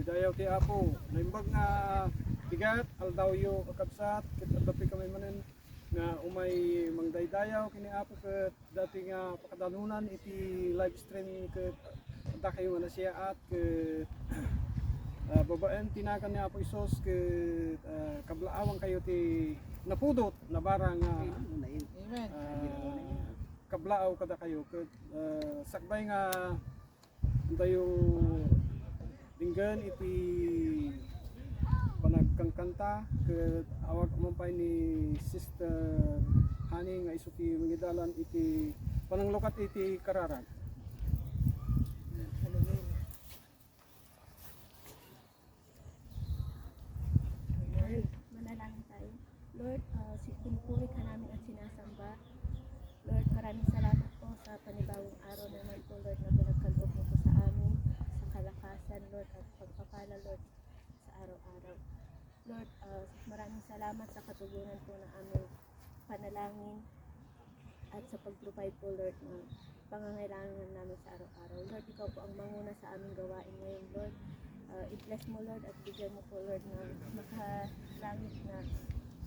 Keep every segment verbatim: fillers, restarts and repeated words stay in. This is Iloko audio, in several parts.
Daydayaw ti Apo. Naimbag nga bigat, aldawyo, kakabsat, ket adda kami manen nga umay mangdaydayaw ken ni Apo ket dati nga pakadanunan iti live stream ket adda kayo nga nasiyaat ket, ah, babaen ti nagan ni Apo Jesus ket, ah, kablaawan kayo ti napudot, nabara nga, Amen. Ah, kablaaw kada kayo ket, ah, sakbay nga Intayo denggen iti panagkankanta ket awag man pay ni Sister Honey nga isu ti mangidalan iti pananglukat iti kararag. Amen. Manalangin tayo. Lord, ah, si-, pinupuri ka namin at sinasamba. Lord, maraming salamat po sa panibagong araw naman po, Lord, na pinagkaloob mo po sa amin, sa kalakasan, Lord, at pagpapala, Lord, sa araw-araw. Lord, ah, maraming salamat sa katugunan po ng aming panalangin at sa pag-provide po, Lord, ng pangangailangan namin sa araw-araw. Lord, ikaw po ang manguna sa aming gawain ngayon, Lord. Ah, i-bless mo, Lord, at bigyan mo po, Lord, ng makalangit na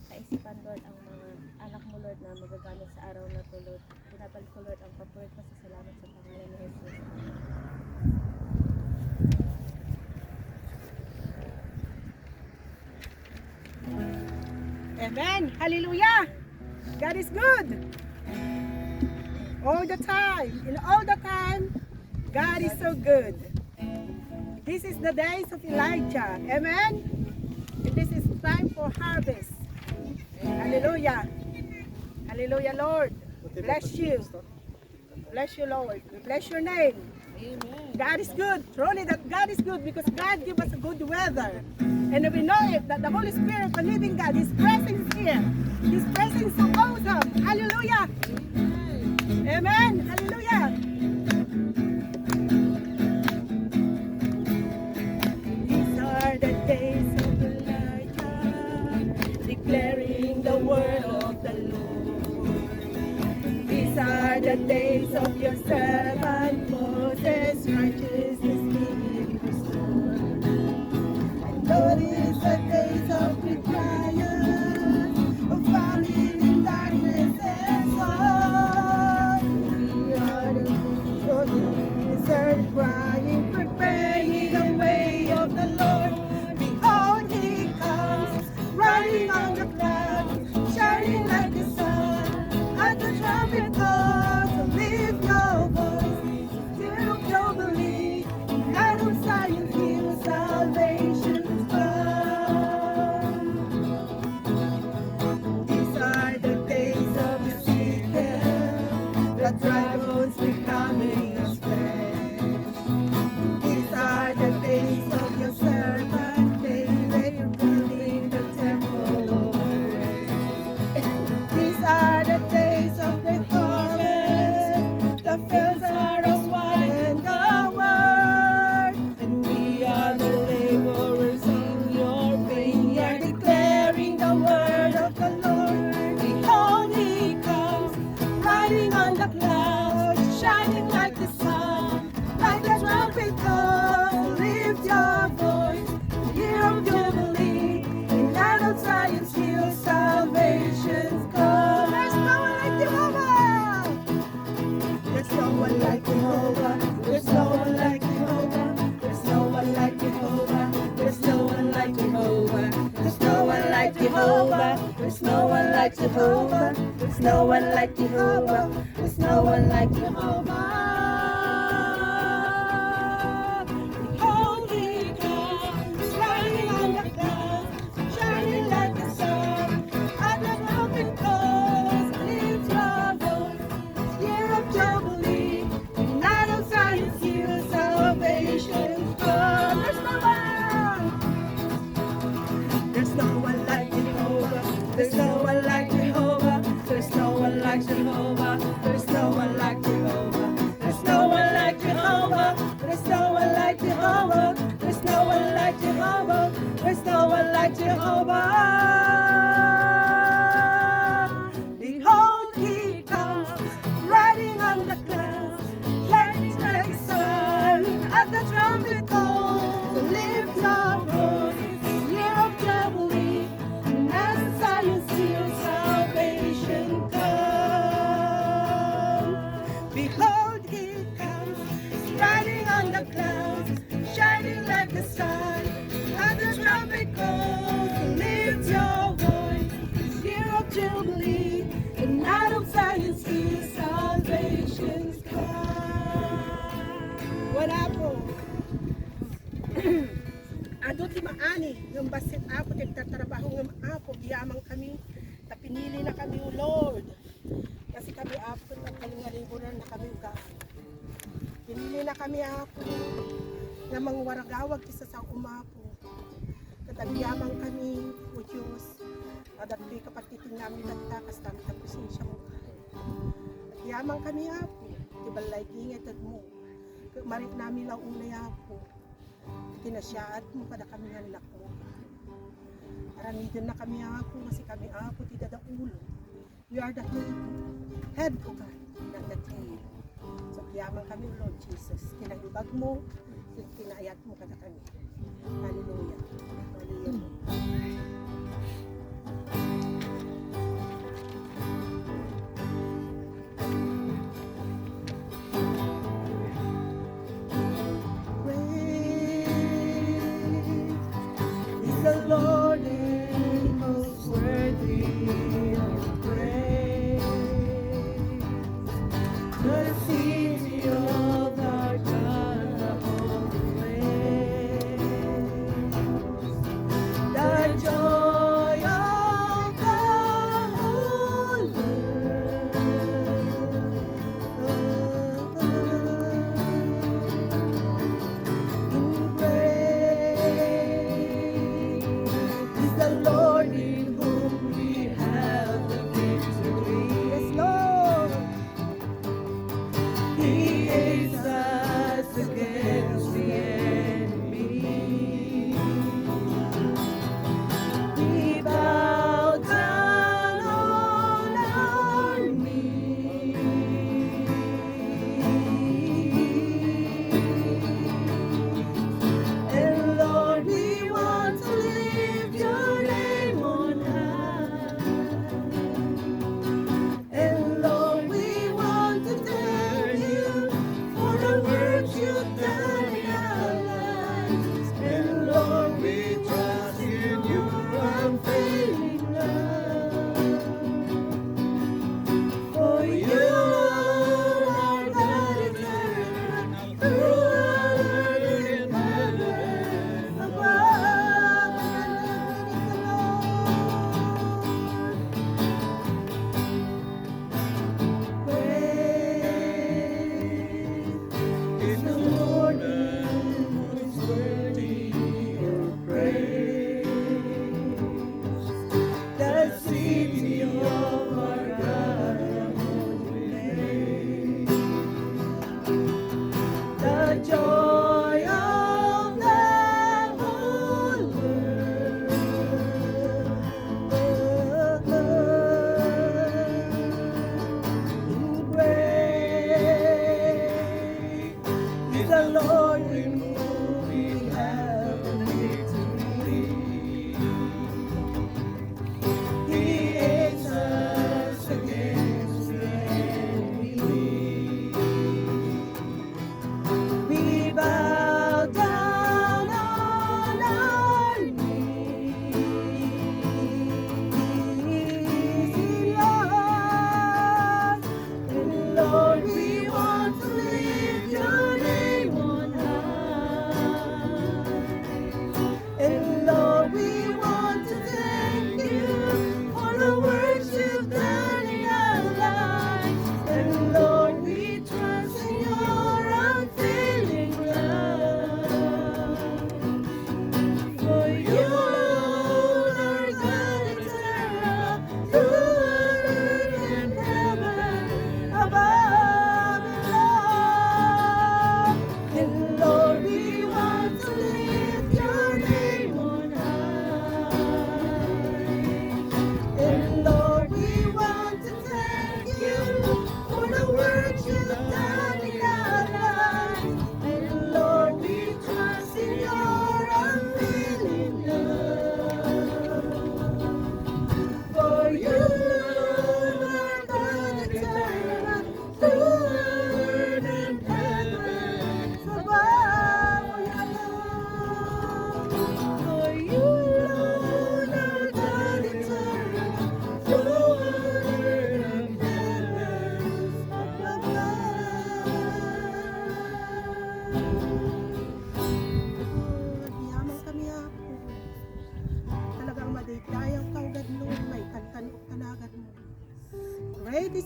kaisipan, Lord, ang mga anak mo, Lord, na magagamit sa araw na to, Lord. Binabalik ko, Lord, ang papuri at pasasalamat sa pangalan ni Jesus. Amen. Hallelujah. God is good. All the time. In all the time, God is so good. This is the days of Elijah. Amen. And this is time for harvest. Hallelujah. Hallelujah, Lord. Bless you. Bless you, Lord. We bless your name. Amen. God is good. Truly that God is good because God give us a good weather. And we know it that the Holy Spirit, the living God, His presence is here. His presence is so awesome. Hallelujah. Amen. Hallelujah. These are the days of Elijah, declaring the word of the Lord. These are the days of your servant Moses, righteousness being restored. And those are the days of defiance, of falling in darkness and sorrow. We are the people of the desert crying, preparing the way of the Lord. Behold, he comes, riding on the clouds, shining like the sun. At the trumpet call, so lift your voice. Year of Jubilee, out of Zion's hill, salvation is come. These are the days of Ezekiel, the dry bones becoming as flesh. These are the days of your servant David, rebuilding the temple of praise. These are the days of the harvest, the fields are as white as the word, and we are the laborers in your vineyard, declaring the word of the Lord. Behold, he comes, riding on the clouds, shining like the sun, like a trumpet call. Lift your voice, year of Jubilee, in land of Zion's hill, salvation's come. There's no one like Jehovah. There's no one like Jehovah. There's no one like Jehovah. There's no one like Jehovah. There's no one like Jehovah. There's no one like Jehovah. There's no one like Jehovah. There's no one like Jehovah. There's no one like Jehovah. Behold, he comes, riding on the clouds, shining like the sun. At the trumpet calls, lift your voice. Year of Jubilee, in land of Zion's hill, salvation comes. There's no one. There's no one like Jehovah. There's no one like Jehovah. There's no one like Jehovah. There's no one like Jehovah. There's no one like Jehovah. There's no one like Jehovah. There's no one like Jehovah. There's no one like Jehovah. Behold, he comes, riding on the clouds, like the sun. At the trumpet call, so lift your Apo. Adu ti maani, ngem bassit, Apo, ti agtatrabaho, ngem, Apo, agyaman kami, ta pinili na kami, O Lord. Kasi kami, Apo, ket agkalingalibur na kami, O God. Pinili na kami, Apo, nga mangwaragawag iti sasaom, Apo. Ket agyaman kami, O Dios, adda ti kapatid nga amin tatta, kas dami ti probinsya mo. Agyaman kami, Apo, ti balligi nga itedmo. Ket marik nami la unay, Apo, ti kinasiaatmo kadakami nga annakmo. Aramidennakami, Apo, nga sikami, Apo, ti dadaulo. We are the head, head, O God, not the tail. So, agyaman kami, O Lord Jesus, ti naimbagmo, ti kinaayatmo kadakami. Hallelujah. Hallelujah. Great is the Lord and most worthy of praise. The city of our God, the holy place. The joy of the whole world. Great is the Lord, in whom we have the victory. Yes, Lord. He is us against the enemy. We bow down on our knees. And Lord, we want to lift your name on high. And Lord, we want to thank you for the work you've done in our lives. And Lord, we trust in your unfailing love. For you, Lord, are God eternal. The city of our God, the holy place. The joy of the whole world. Great is the Lord, in whom we have the victory. He is us against the enemy. We bow down on our knees, Lord. And Lord, we want to lift your name on high.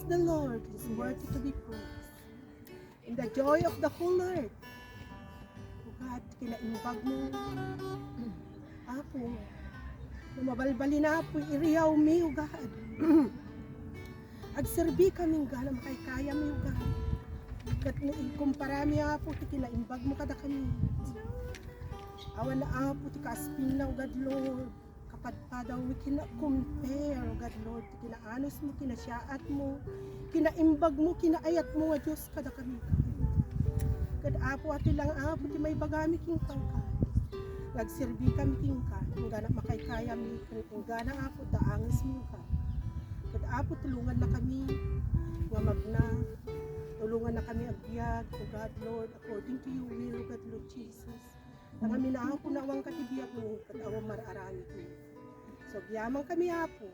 The Lord is worthy to be praised. In the joy of the whole earth. O God, kinaimbag mo. Apo, no mabalbalin, Apo, iriaw mi, O God. Agserbi kami, O God, a makaykaya mi, O God. Ket no ikumpara mi, Apo, ti kinaimbag mo kadakami. Awan, Apo, ti kaaspingna, O God, Lord. Kapadpadaw, we cannot compare, O God, Lord, ti kinaanus mo, kinasiaat mo, kinaimbag mo, kinaayat mo nga Dios kadakami. Ket Apo, ati lang, Apo, ti maibagami kenka, O God. Nga agserbi kami kenka, inggana makaykaya mi, ken inggana, Apo, daanges mo, O God. Ket Apo, tulonganna kami nga magna, tulonganna kami agbiag, O God, Lord, according to your will, O God, Lord Jesus. Tangamin, Apo, nga awan ka ti biagmi, ket awan mar-aramidmi. So, agyaman kami, Apo.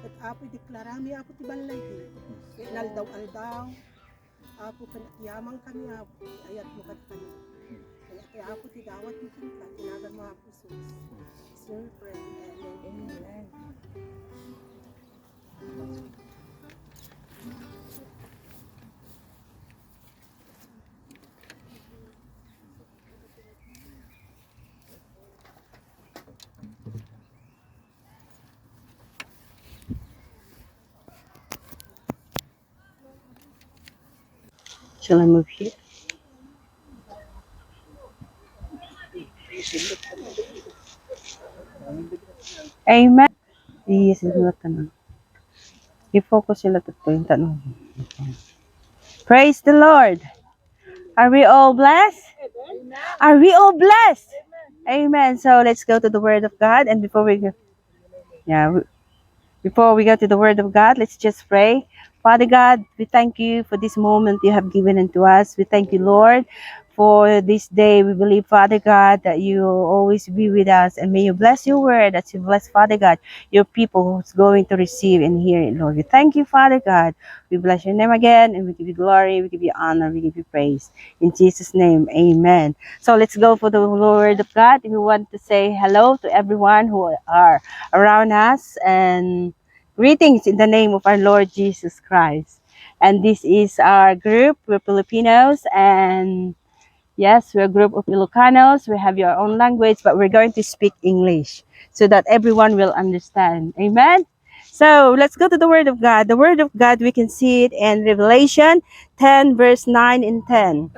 Ket, Apo, ideklara mi, Apo, ti ballaymi. Inaldaw-aldaw, Apo, ken agyaman kami, Apo, ti ayat mo kadakami. Kaya ti Apo, ti dawat mi kenka, ti nagan mo, Apo Jesus. Sir, pray. Amen. Amen. Shall I move here? Amen. Yes, it's not gonna. I-focus sila, tutuyin, tanong. Praise the Lord. Are we all blessed? Are we all blessed? Amen. So let's go to the Word of God. And before we go, yeah, we, before we go to the Word of God, let's just pray. Father God, we thank you for this moment you have given unto us. We thank you, Lord, for this day. We believe, Father God, that you will always be with us. And may you bless your word as you bless, Father God, your people who's going to receive and hear it, Lord. We thank you, Father God. We bless your name again, and we give you glory, we give you honor, we give you praise. In Jesus' name, amen. So let's go for the word of God. We want to say hello to everyone who are around us, and greetings in the name of our Lord Jesus Christ. And this is our group. We're Filipinos, and yes, we're a group of Ilocanos. We have your own language, but we're going to speak English so that everyone will understand. Amen? So let's go to the Word of God. The Word of God, we can see it in Revelation ten, verse nine and ten.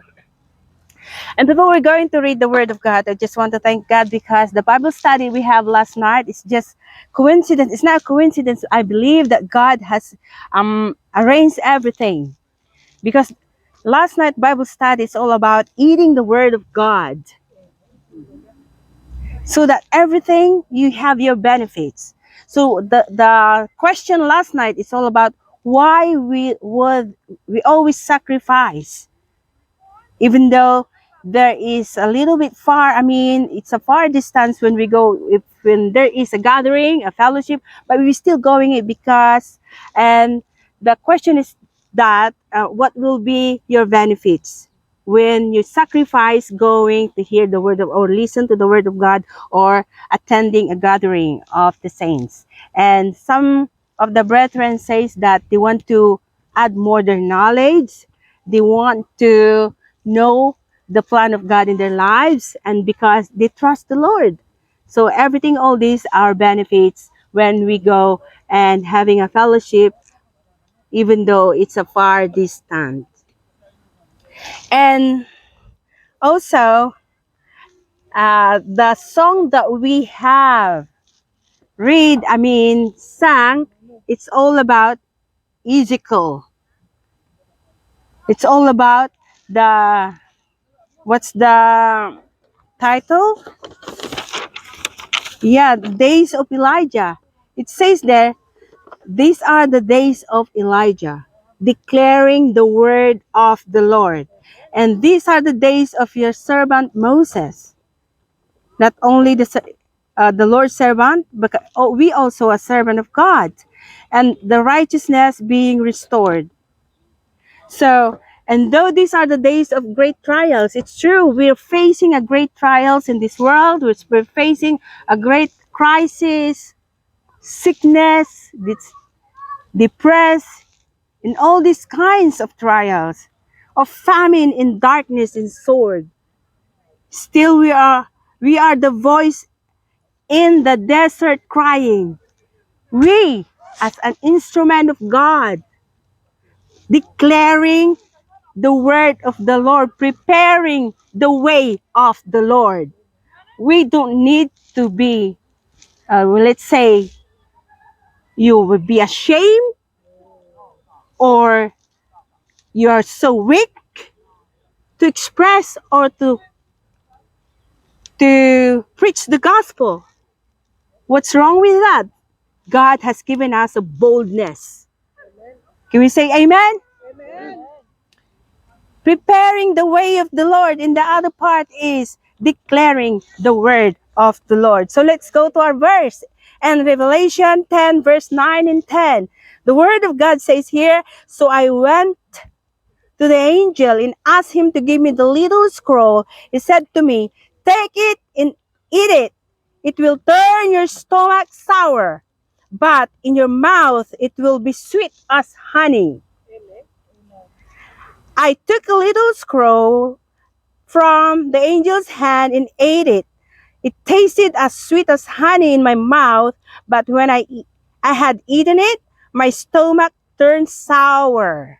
And before we're going to read the Word of God, I just want to thank God because the Bible study we have last night is just coincidence. It's not a coincidence. I believe that God has, um, arranged everything. Because last night Bible study is all about eating the Word of God, so that everything you have your benefits. So the, the question last night is all about why we would, we always sacrifice, even though there is a little bit far. I mean, it's a far distance when we go, if, when there is a gathering, a fellowship, but we're still going it because, and the question is that, uh, what will be your benefits when you sacrifice going to hear the word of, or listen to the word of God, or attending a gathering of the saints? And some of the brethren says that they want to add more their knowledge. They want to know the plan of God in their lives, and because they trust the Lord. So everything, all these are benefits when we go and having a fellowship, even though it's a far distance. And also, uh, the song that we have read, I mean, sang, it's all about Ezekiel. It's all about the, what's the title? Yeah, days of Elijah. It says there, "These are the days of Elijah, declaring the word of the Lord. And these are the days of your servant Moses." Not only the se-, uh, the Lord's servant, but, oh, we also a servant of God, and the righteousness being restored. So, and though these are the days of great trials, it's true, we're facing a great trials in this world, which we're facing a great crisis, sickness, dis-, depressed, in all these kinds of trials, of famine, in darkness, in sword, still we are, we are the voice in the desert crying. We, as an instrument of God, declaring the word of the Lord, preparing the way of the Lord. We don't need to be, uh, let's say, you would be ashamed, or you are so weak to express or to, to preach the gospel. What's wrong with that? God has given us a boldness. Can we say amen? Amen. Preparing the way of the Lord. And the other part is declaring the word of the Lord. So let's go to our verse. And Revelation ten, verse nine and ten. The word of God says here, "So I went to the angel and asked him to give me the little scroll. He said to me, 'Take it and eat it. It will turn your stomach sour, but in your mouth it will be sweet as honey.'" I took a little scroll from the angel's hand and ate it. It tasted as sweet as honey in my mouth, but when I, e- I had eaten it, my stomach turned sour.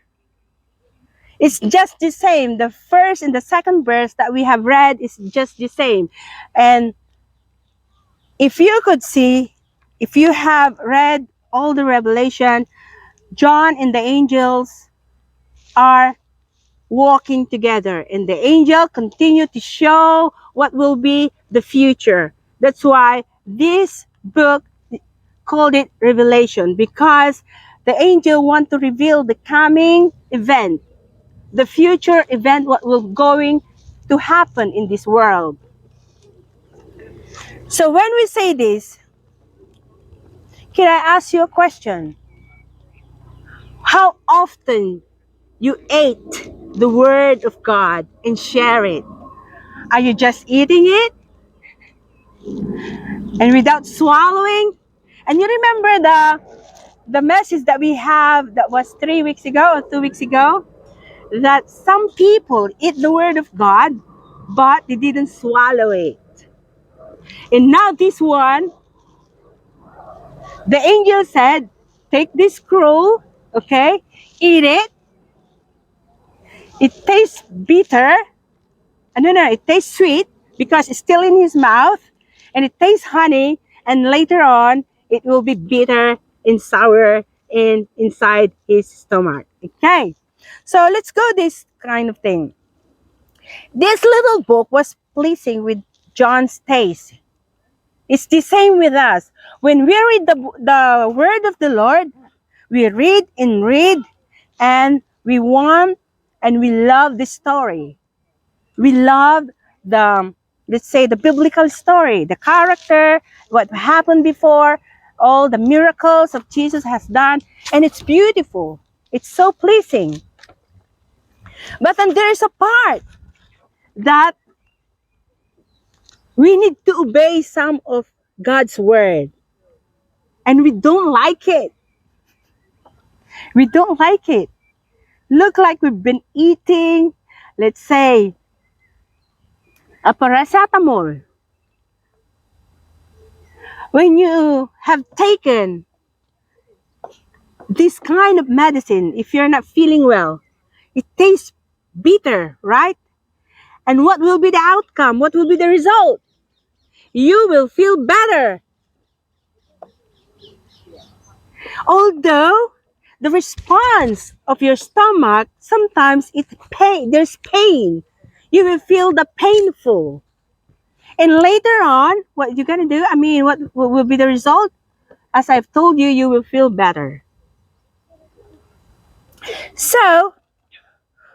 It's just the same. The first and the second verse that we have read is just the same. And if you could see, if you have read all the Revelation, John and the angels are walking together, and the angel continued to show what will be the future. That's why this book called it Revelation, because the angel want to reveal the coming event, the future event, what will going to happen in this world. So when we say this, can I ask you a question? How often you ate the word of God and share it? Are you just eating it and without swallowing? And you remember the the message that we have that was three weeks ago or two weeks ago, that some people eat the word of God, but they didn't swallow it. And now this one, the angel said, "Take this scroll, okay? Eat it. It tastes bitter." Uh, no, no, it tastes sweet because it's still in his mouth, and it tastes honey, and later on, it will be bitter and sour and inside his stomach. Okay, so let's go this kind of thing. This little book was pleasing with John's taste. It's the same with us. When we read the, the word of the Lord, we read and read, and we want and we love the story. We love the, let's say, the biblical story, the character, what happened before, all the miracles of Jesus has done, and it's beautiful. It's so pleasing. But then there's a part that we need to obey some of God's word. And we don't like it. We don't like it. Look like we've been eating, let's say, a paracetamol. When you have taken this kind of medicine, if you're not feeling well, it tastes bitter, right? And what will be the outcome? What will be the result? You will feel better. Although the response of your stomach, sometimes it pain, there's pain. You will feel the painful. And later on, what you're gonna do? I mean, what, what will be the result? As I've told you, you will feel better. So,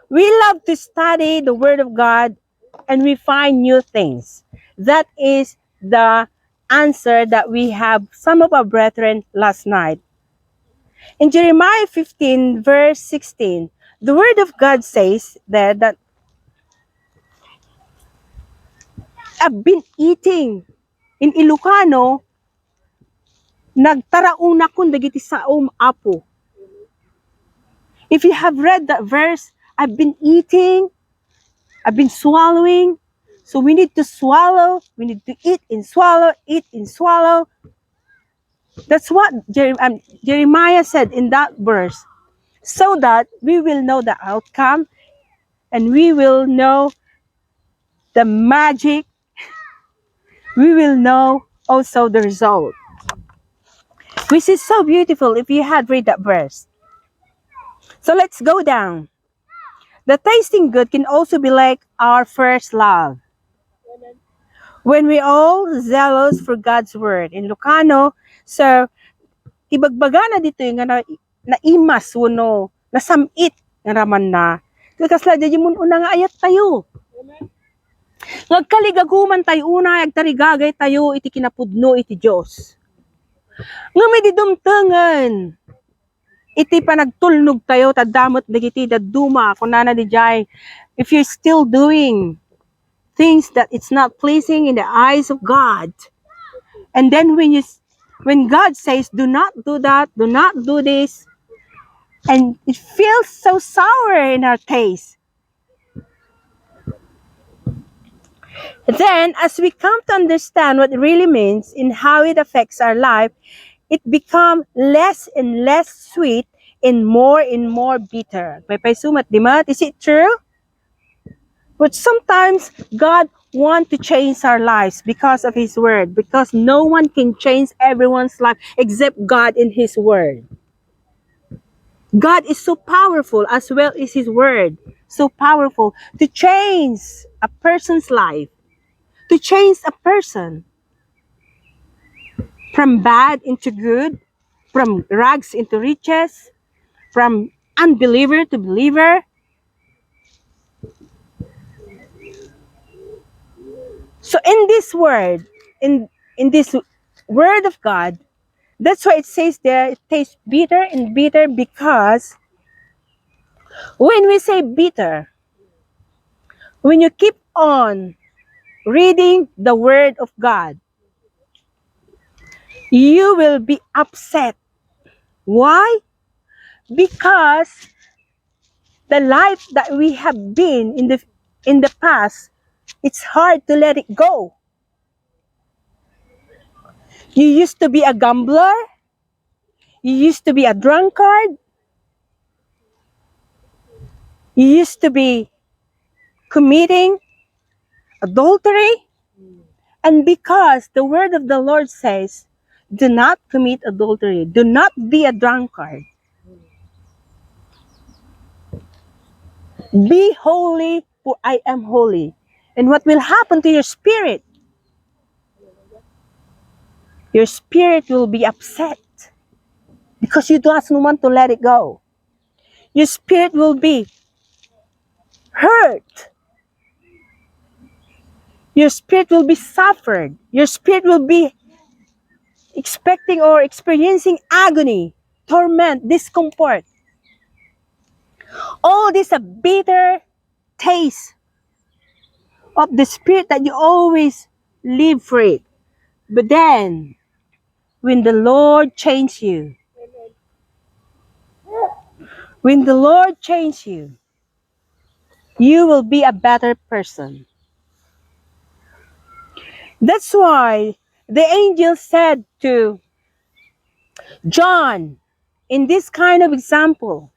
we love to study the Word of God and we find new things. That is the answer that we have some of our brethren last night. In Jeremiah fifteen, verse sixteen, the Word of God says there that I've been eating, in Ilocano, nagtaraonakon dagiti saom, Apo. If you have read that verse, "I've been eating, I've been swallowing." So we need to swallow, we need to eat and swallow, eat and swallow. That's what Jer- um, Jeremiah said in that verse. So that we will know the outcome and we will know the magic, we will know also the result. Which is so beautiful if you had read that verse. So let's go down. The tasting good can also be like our first love. When we all zealous for God's word. In Lucano, so, ibagbagana ditoy nga na, naimas wenno nasam-it nga ramanna. Ket kasla diay mun-una nga ayat tayo. Nga agkaligaguman tayo unay, agtarigagay tayo iti kinapudno iti Dios. Ngem idi dumtengen iti panagtulnog tayo, ta adda met dagiti dadduma, kunana diay, if you're still doing things that it's not pleasing in the eyes of God, and then when you s- when God says, "Do not do that, do not do this," and it feels so sour in our taste. Then, as we come to understand what it really means and how it affects our life, it become less and less sweet and more and more bitter. Paypayso met, di met? Is it true? But sometimes God want to change our lives because of His Word, because no one can change everyone's life except God in His Word. God is so powerful as well as His Word, so powerful to change a person's life, to change a person from bad into good, from rags into riches, from unbeliever to believer. So in this word, in in this word of God, that's why it says there it tastes bitter and bitter, because when we say bitter, when you keep on reading the word of God, you will be upset. Why? Because the life that we have been in the in the past, it's hard to let it go. You used to be a gambler. You used to be a drunkard. You used to be committing adultery. And because the word of the Lord says, "Do not commit adultery. Do not be a drunkard. Be holy, for I am holy." And what will happen to your spirit? Your spirit will be upset because you don't want to let it go. Your spirit will be hurt. Your spirit will be suffered. Your spirit will be expecting or experiencing agony, torment, discomfort. All this a bitter taste of the spirit that you always live for it. But then, when the Lord change you, when the Lord change you, you will be a better person. That's why the angel said to John, in this kind of example,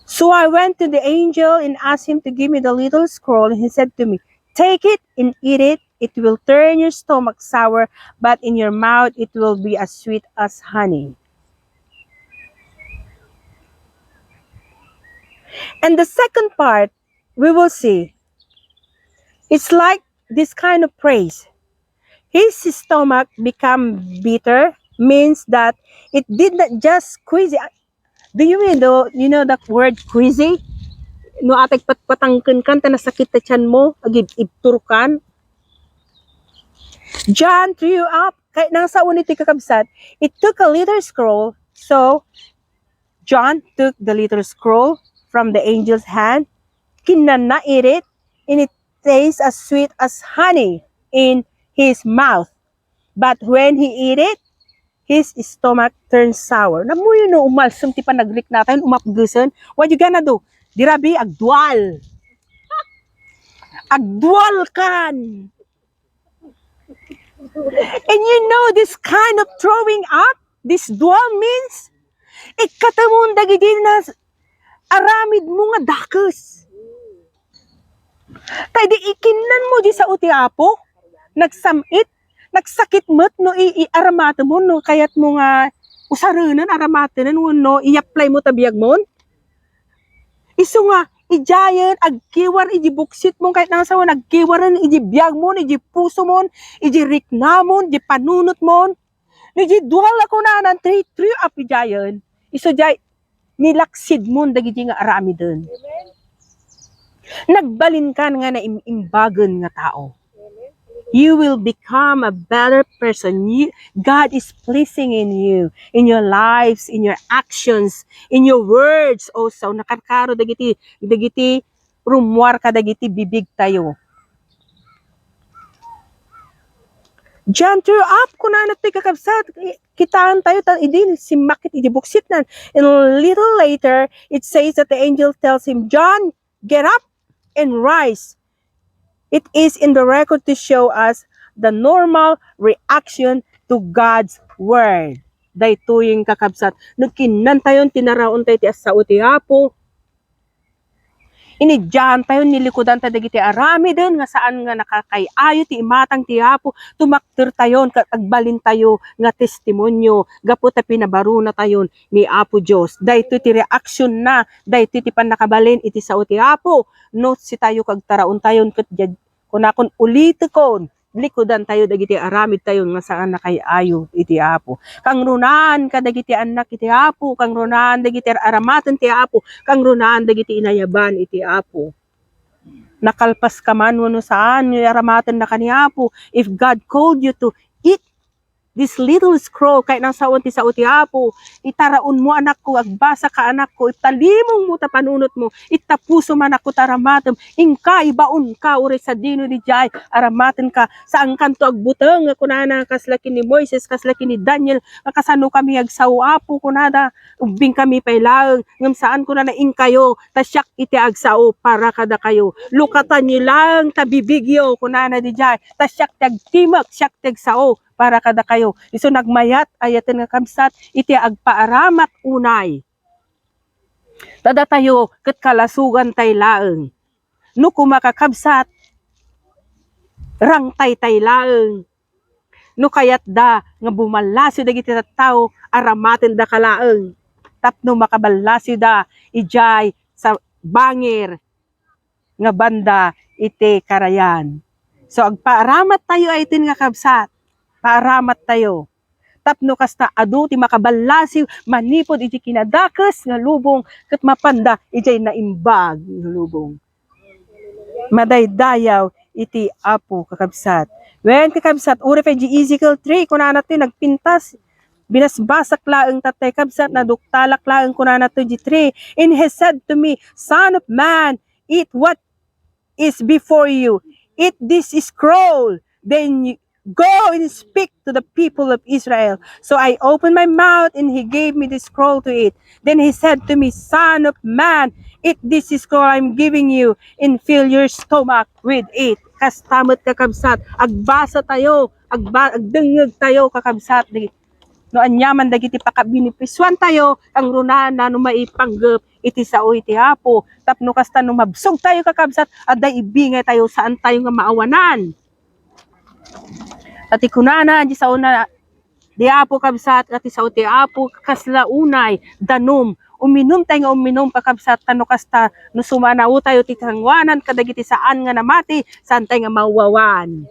"So I went to the angel and asked him to give me the little scroll, and he said to me, 'Take it and eat it. It will turn your stomach sour, but in your mouth it will be as sweet as honey.'" And the second part, we will see, it's like this kind of praise. His stomach become bitter means that it did not just squeeze. Do you mean the, you know the word squeeze? No, atay patpatangken kan, ta nasakit ta tiyan mo, agib-ibtur kan. John threw up. Kay nang sao ni ti kakabsat, it took a little scroll. So, John took the little scroll from the angel's hand, kinana it, and it tastes as sweet as honey in his mouth. But when he eat it, his stomach turned sour. Namuyo no umalsem ti panagriknatayon, umapgesen. What you gonna do? Dirabi, agdual. Agdual kan. And you know this kind of throwing up? This dual means, ikkatemon dagiti nas-, aramidmo nga dakes. Ta idi ikinnanmo di sao ti Apo, nagsam-it, nagsakit met no i-, i-, aramatemon no kayatmo nga usarenen, aramatenen, wenno i-apply mo ta biagmon. Isu nga, idiayen, agkiwar iti buksitmon, ket nasawen, agkiwaren iti biagmon, iti pusomon, iti riknamon, iti panunotmon. No iti dual a kunanan, three, three up idiayen. Isu diay, nilaksidmon dagiti nga aramiden. Nagbalinkan nga naim-imbagen nga tao. You will become a better person. You, God is pleasing in you, in your lives, in your actions, in your words also. Nakarkaro dagiti, dagiti rummuar kadagiti bibigtayo. John threw up, kunana ti kakabsat, i-, kitaan tayo, ta-, idi simmakit iti buksitnan. And little later, it says that the angel tells him, "John, get up and rise." It is in the record to show us the normal reaction to God's word. Daytoy, kakabsat, no kinnantayon, tinaraontayo ti sao ti Apo. Inidiantayo, nilikudantayo dagiti aramiden nga saan nga nakakay-ayo ti imatang ti Apo, tumakdertayon ket agbalintayo nga testimonio gapu ta pinabarunatayon ni Apo Dios. Daytoy ti reaksionna, daytoy ti pannakabalin iti sao ti Apo. No sitayo kagtaraontayon ket diad-, kunakon, ulitekon, likudantayo dagiti aramidtayo nga saan a kay-ayo iti Apo. Kangrunaan kadagiti annak iti Apo, kangrunaan dagiti ar-aramaten ti Apo, kangrunaan dagiti inayaban iti Apo. Nakalpaska man wenno saan nga aramatennaka ni Apo, if God called you to eat this little scroll, ket nasawen ti sao ti Apo, itaraonmo, anakko, agbasaka, anakko, italimongmo ta panunotmo, itta pusom, anakko, ta aramatem, inka, ibaonka, uray sadino diay aramatenka, saankanto agbuteng, nga kunana, kasla ken ni Moises, kasla ken ni Daniel, nga kasano kami agsao, Apo, kunada, ubbingkami pay laeng, ngem saan, kunana, inkayo, ta siak iti agsao para kadakayo. Lukatanyo laeng ta bibigyo, kunana diay, ta siak ti agtimek, siak ti agsao para kadakayo. Isu nagmayat, ayaten nga kabsat, iti agpaaramat unay. Ta datayo ket kalasugantay laeng. No koma, kakabsat, rangtaytay laeng. No kayatda nga bumallasiw dagiti tattao, aramatendaka laeng tapno makaballasiwda idiay sa bangir nga banda iti karayan. So, agpaaramattayo, ayaten nga kabsat, paaramattayo. Tapno kasta, adu ti makaballasiw manipud iti kinadakes nga lubong ket mapanda idiay naimbag nga lubong. Madaydayaw iti Apo, kakabsat. Wen, kakabsat, uray pay di Ezekiel three, kunana ti nagpintas, binasbasak laeng tatay, kabsat, naduktalak laeng, kunana ti di three. And he said to me, "Son of man, eat what is before you. Eat this scroll. Then you go and speak to the people of Israel." So I opened my mouth and he gave me the scroll to eat. Then he said to me, "Son of man, eat this scroll I'm giving you and fill your stomach with it." Kasta met, kakabsat, agbasa tayo, agba-, agdengngeg tayo, kakabsat, di no aniaman dagiti pakabinipisioan tayo, kangrunaan no maipanggep iti sao iti Apo. Tapno kasta no mabsog tayo, kakabsat, adda ibingay tayo, saan tayo nga maawanan. Ta ti kunana, di sao na, di Apo, kabsat, kat ti sao ti Apo, kasla unay, danum. Uminum tayo nga uminum, kakabsat, ta no kasta, no sumanao tayo ti sanguanan kadagiti saan nga namati, saan tayo nga maawanan.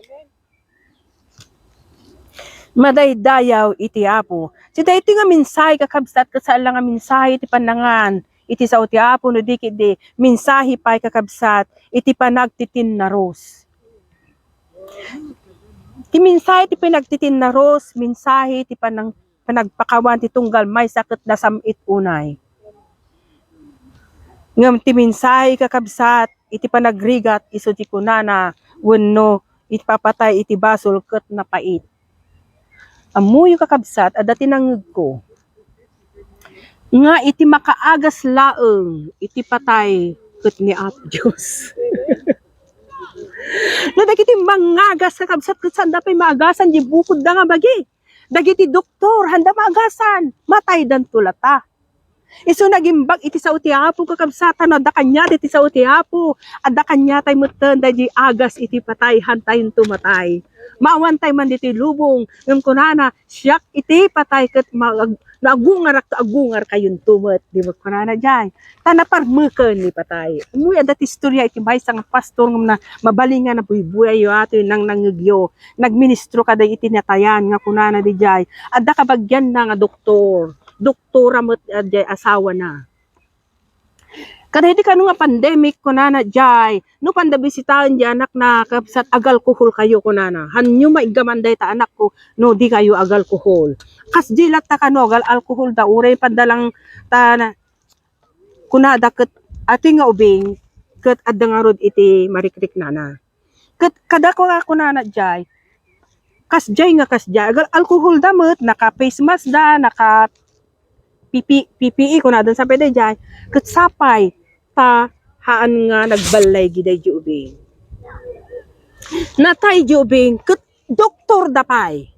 Madaydayaw iti Apo. Ti daytoy nga mensahe, kakabsat, ket saan la nga mensahe iti pannangan iti sao ti Apo, no di ket di mensahe pay, kakabsat, iti panagtitinnarus. Ti mensahe ti panagtitinnarus, mensahe ti panang-, panagpakawan ti tunggal maysa ket nasam-it unay. Ngem ti mensahe, kakabsat, iti panagrigat isu ti kunana, wenno ipapatay iti basol ket napait. Ammoyo, kakabsat, adda ti nangngegko nga iti makaagas laeng iti patay ket ni Apo Dios. No dagiti mangagas, kakabsat, ket saanda pay maagasan di bukodda nga bagi. Dagiti doktor, haanda maagasan, mataydanto lata. Isu nagimbag iti sao ti Apo, kakabsat, no adda kaniada iti sao ti Apo, adda kaniatay metten daydi agas iti patay, haantayonto matay. Maawantay man ditoy lubong, ngem kunana, "Siak iti patay ket ma-, ag-, no agungarakto, agungarkayonto met." Di ba kunana jay? Ta naparmeken ni patay. Ammoyo, adda ti istorya iti maysa nga pastor nga na-, mabalin nga nabuybuyayo atoy nangnangngegyo. Nagministro kadi iti natayan nga kunana dijay, adda kabagianna nga doktor. Doktora met, ah, jay asawana. Kada idi kano nga pandemic, kunana jay, no panda bisitaen di anakna, kabsat, "Agalkohol kayo," kunana. "Hanyo maiggaman dayta anakko no di kayo agalkohol." Kas di latta kano, agal-alkohol da, uray panda lang ta na, kunada ket atoy nga ubing ket adda ngarud iti marikriknana. Ket kada ko nga kunana jay, kas jay nga kas jay, agal-alkohol da met, naka-face mask da, naka-, P P, P P E kunada sapay dayjay, ket sapay ta haan nga nagballay gida idiay ubing. Natay idiay ubing, ket doktor da pay.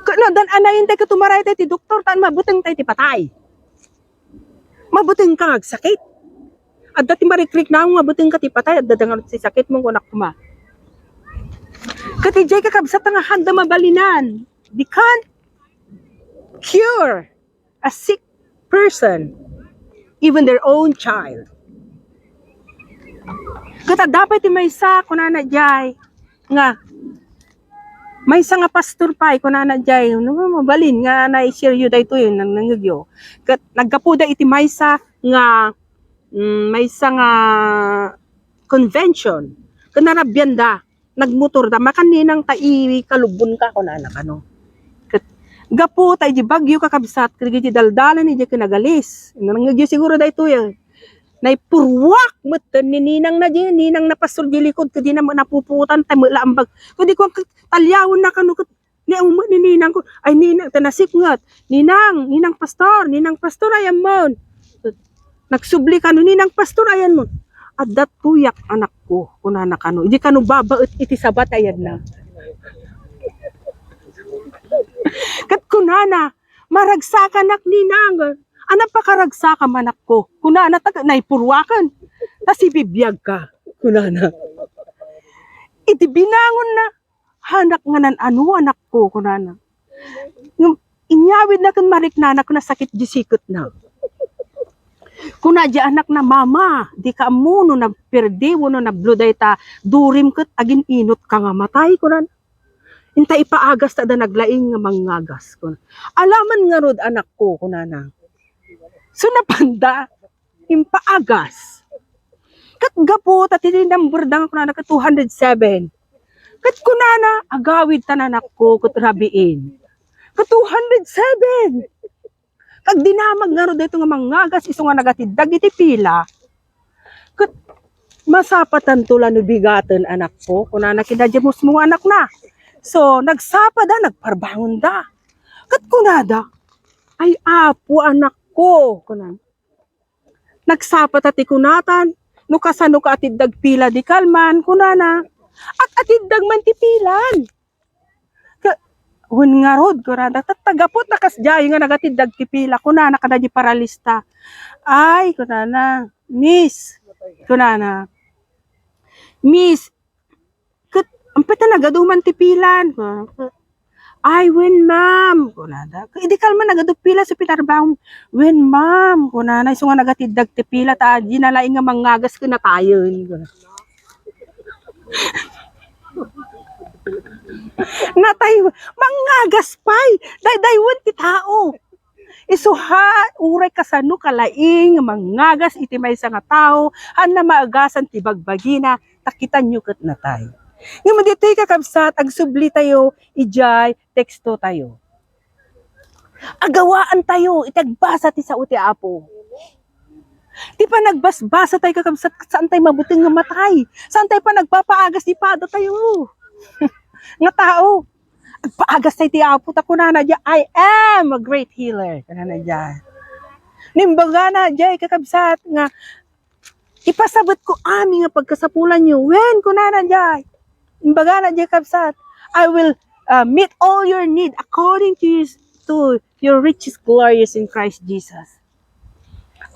Ket no, dan anayen tay ket umaray tay ti doktor, tan mabuteng tay ti patay. Mabuteng ka nga agsakit. Adda ti marikriknam nga mabuteng ka ti patay, adda da nga ti sakit mo, kunak kuma. Ket idiay, kakabsat, nga haanda mabalinan. They can't cure a sick person, even their own child. Ket adda pay ti maysa, kunana jay, nga maysa nga pastor pay, kunana jay, no, mabalin nga na-share yo daytoy, nangnangngegyo. Ket naggapuda iti maysa nga, mm, maysa nga convention. Ket narabianda, nagmotor da, "Makan ninang ta ikalubbon ka," kunana kano. Ket gapu ta iti bagyo, kakabsat, ket iti daldalan iti kinagalis. Nangnangngegyo siguro daytoy, eh. Naipurruak metten ni ninang na di, ninang na pastor di likod, ket di na napuputan, ta mela ambag. Ket di ko, ket taliawen na kano, ket ni ummet ni ninang ko, ay, ninang, ta nasipnget. "Ninang, ninang pastor, ninang pastor, ayanmon." Nagsubli kano, "Ninang pastor, ayanmon." "Adda tuyak, anakko," kunana kano. Idi kano babaet iti sabat, ayanna. Ket kunana, "Maragsakanak, ninang." "Ania pakaragsakam, anakko?" kunana, ta naipurruaken. "Ta sibibiag ka," kunana. Iti binangonna, "Hanak nga nan-ano, anakko," kunana. Ngem inyawidna ken mariknana ket nasakit di siketna. Kuna di anakna, "Mama, dika ammo no nagperdi wenno nablo dayta durim ket agin-inot ka nga matay," kunana. "Inta ipaagas ta adda naglaing nga mangngagas," kuna. "Alaman ngarud, anakko," kunana. So, napanda, impaagas. Ket gapu ta ti number da nga kunana ket two hundred seven. Ket kunana, "Agawid ta, anakko, ket rabiin." Ket two hundred seven. Kagdinamag ngarud daytoy nga mangngagas isu nga nagatiddag iti pila. Ket, "Masapatanto la no bigaten, anakko?" kunana kida diay musmo nga anakna. So, nagsapa da, nagparbangon da. Ket kunada, "Ay, Apo, anakko," kunana. "Nagsapa ta ti kunatan, no kasano ka atiddag pila di kalman," kunana. "At-atiddag man ti pilan." Ka-, "Wen ngarud," kunana, "tatta gapu ta kasdiay nga nagatiddag ti pila," kunana kada di paralista. "Ay," kunana, "Miss," kunana, "Miss, ket, ampay ta nagaduman ti pilan?" "Ay, wen, ma'am," kunada. "Idi kalman nagadu pila so pinarbangon?" "Wen, ma'am," kunana, "isu nga nagatiddag ti pila ta di nalaing nga mangngagas ken natayen," kuna. Natay, mangngagas pay. Daydayawen ti tao. Isu ha, uray kasano kalaing nga mangngagas iti maysa nga tao, haanna maagasan ti bagbagina, ta kitanyo ket natay. Ngem ditoy, kakabsat, agsubli tayo idiay teksto tayo. Agawaan tayo iti agbasa ti sao ti Apo. Ti panagbasbasa tayo, kakabsat, saan tayo mabuteng nga matay. Saan tayo panagpapaagas ti pada tayo nga tao. Agpaagas tay ti Apo, ta kunana diay, "I am a great healer." Kunana diay. Imbagana diay, kakabsat, nga ipasabet ko amin nga pagkasapulanyo. Wen, kunana diay. Imbagana diay, kabsat, "I will, uh, meet all your need according to your, to your riches glorious in Christ Jesus."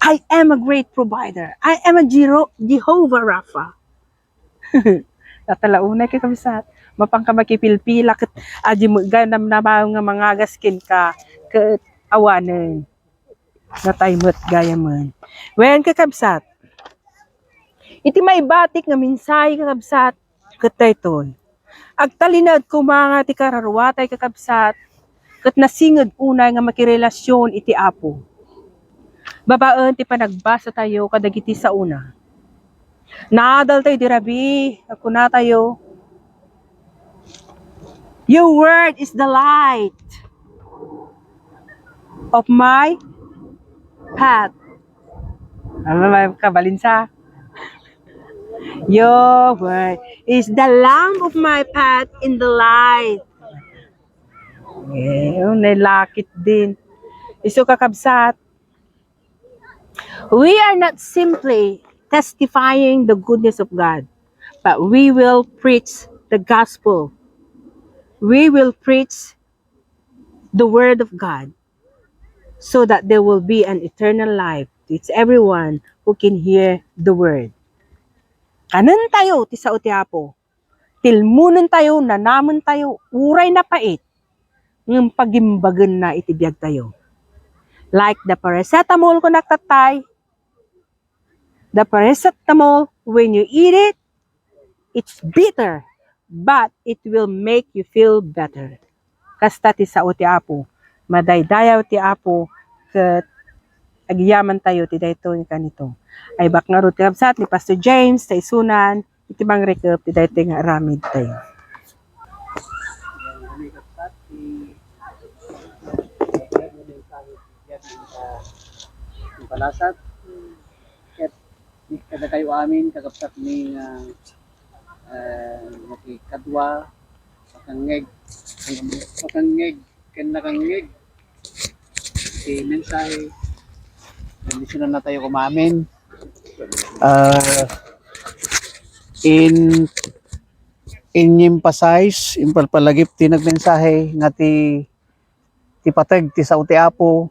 I am a great provider. I am a Jero-, Jehovah Rapha. Tatalaunay, kakabsat. Mapanka makipilpila ket adi met gayam namnamaw nga mangagas kenka ket awanen. Natay met gayamen. Wen, kakabsat, iti maibatik nga mensahe, kakabsat, ket daytoy. Agtalinaed koma nga ti kararuatay, kakabsat, ket nasinged unay nga makirelasion iti Apo. Babaen ti panagbasatayo kadagiti saona. Naadaltayo idi rabii, kunatayo, "Your word is the light of my path." Ano ba, kabalinsa? "Your word is the lamp of my path in the light." Eh, oh, nalakit din. Isu, kakabsat, we are not simply testifying the goodness of God, but we will preach the gospel. We will preach the word of God so that there will be an eternal life to each everyone who can hear the word. Kanentayo ti sao ti Apo. Tilmonentayo, nanamentayo, uray napait, ngem pagimbagenna iti biagtayo. Like the paracetamol, kunak tattay, the paracetamol, when you eat it, it's bitter, but it will make you feel better. Kasta ti sao ti Apo. Madaydayaw ti Apo, ket agyamantayo ti daytoy nga kanito. Ay, bak ngarud, kakabsat, ni Pastor James, ta isunan iti mangrekep ti daytoy nga aramidtayo. Palasat, ket kadakayo amin, kakabsat mi nga, eh, nakikadua, makangngeg, makangngeg, ken nakangngeg ti mensahe. Bendisyonannatayo koma amin. Ah, in, in-emphasize, impalpalagip ti nagmensahe nga ti, ti pateg ti sao ti Apo,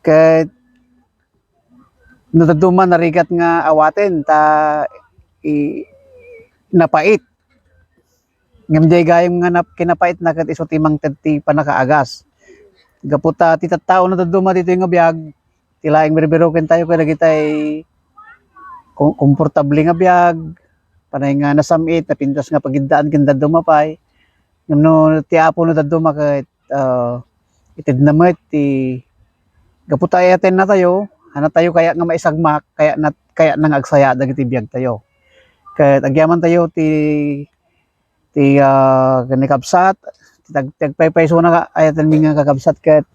ket no dadduma narigat nga awaten ta i-, napait. Ngem diay gayam nga nap-, kinapaitna ket isu ti mangted ti pannakaagas. Gapu ta ti tattao no dadduma ditoy nga biag, ti laeng birbirokentayo kadagitay kom-, komportable nga biag, panay nga nasam-it, napintas nga pagiddaan ken dadduma pay. Ngem no ti Apo no dadduma ket, ah, itedna met ti, gapu ta ayatennatayo, hanatayo kayat nga maisagmak, kayatna, kayatna nga agsaya dagiti biagtayo. Ket agyamantayo ti, ti, ah, ken ni kabsat, ti tag-, ti agpaypaysona nga ayatenmi nga kakabsat ket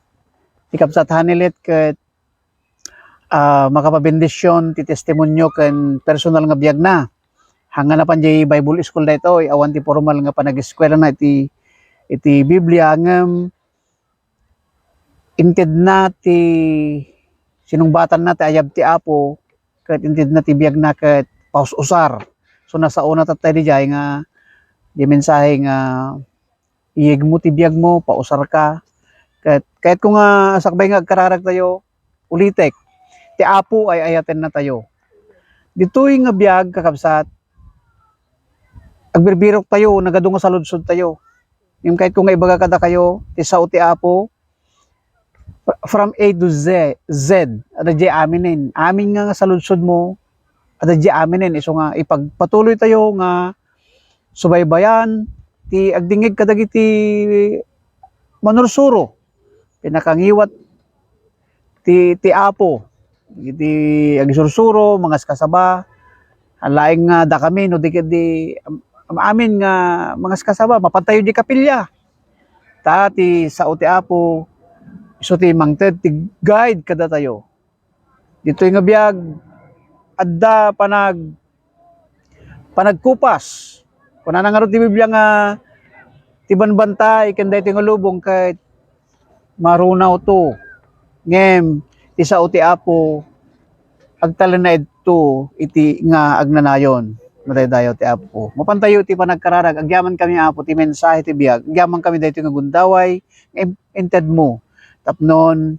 ti kabsat Hanilet ket, ah, makapabendisyon ti testimonio ken personal nga biagna. Haan nga napan diay Bible school daytoy, awan ti formal nga panag-eskuelana iti, iti Biblia, ngem intedna ti sinungbatanna ti ayab ti Apo, ket intedna ti biagna ket paus-usar. So, nasaona tattay diay nga, diay mensahe nga iyegmo ti biagmo, pausarka. Ket, kayatko nga sakbay nga agkararagtayo, ulitek, ti Apo ay ayatennatayo. Ditoy nga biag, kakabsat, agbirbiroktayo, nagadu nga saludsodtayo. Ngem kayatko nga ibaga kadakayo, ti sao ti Apo, fr-, from A to Z, Z, adda diay aminen. Amin nga, nga saludsodmo, adda diay aminen. Isu nga ipagpatuloytayo nga subaybayan ti agdingngeg kadagiti manursuro. Pinakangiwat ti, ti Apo iti agisursuro, mangaskasaba. Haan laeng nga dakami, no di ket di am-, am-, amin nga mangaskasaba, mapantayo di kapilya. Ta ti sao ti Apo, isu ti mangted ti guide kadatayo. Ditoy nga biag, adda panag-, panagkupas. Kunana ngarud ti Biblia nga, Ti banbantay ken daytoy nga lubong ket marunaw to. Ngem ti sao ti Apo, agtalinaedto iti nga agnanayon. Madaydayaw ti Apo. Mapantayo ti panagkararag. Agyaman kami, Apo, ti mensahe ti biag. Agyaman kami daytoy nga gundaway nga im-, intedmo. Tapnon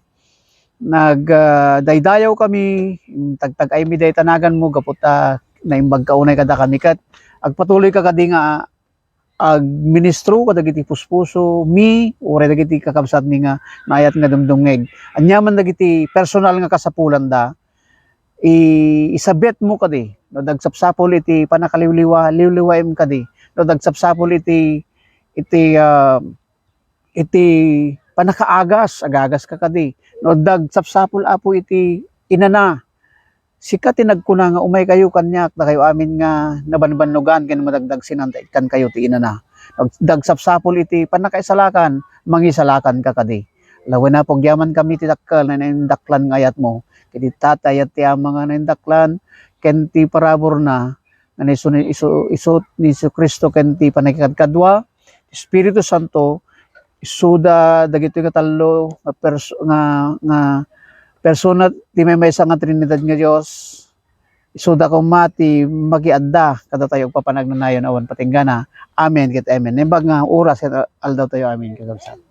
nag, ah, daydayaw kami, tagtag-aymi dayta naganmo gapu ta naimbag ka unay kadakami ket agpatuloy ka kadi nga agministro kadagiti puspuso mi, uray dagiti kakabsat mi nga naayat nga dumdumngeg. Aniaman dagiti personal nga kasapulanda, i-, isabetmo kadi, no, dagsapsapul iti panakaliwliwa, liwliwaem kadi, no, dagsapsapul iti, iti, ah, iti panakaagas, agagas ka kadi, no, dagsapsapul, Apo, iti inana, sika ti nagkuna nga, "Umaykayo kaniak, dakayo amin nga nabanbannogan ken madagdagsenan, ta ikkankayo ti inana." Dag-, dagsapsapul iti pannakaisalakan, mangisalakan ka kadi. Lawen, Apo, agyaman kami ti dakkel nga naindaklan nga ayatmo. Ket ita ti ayat ti Ama nga naindaklan, ken ti paraburna, nga ni isu, isu, isu ni Jesu-Cristo, ken ti panagkadkadua, Espiritu Santo, isuda dagitoy nga tallo nga pers-, nga, nga persona ti maymaysa nga Trinidad nga Dios, isuda koma ti magiadda kadatayo agpapanagnanayon awan patinggana. Amen ket amen. Naimbag nga oras ket aldaw tayo. Amen, kakabsat.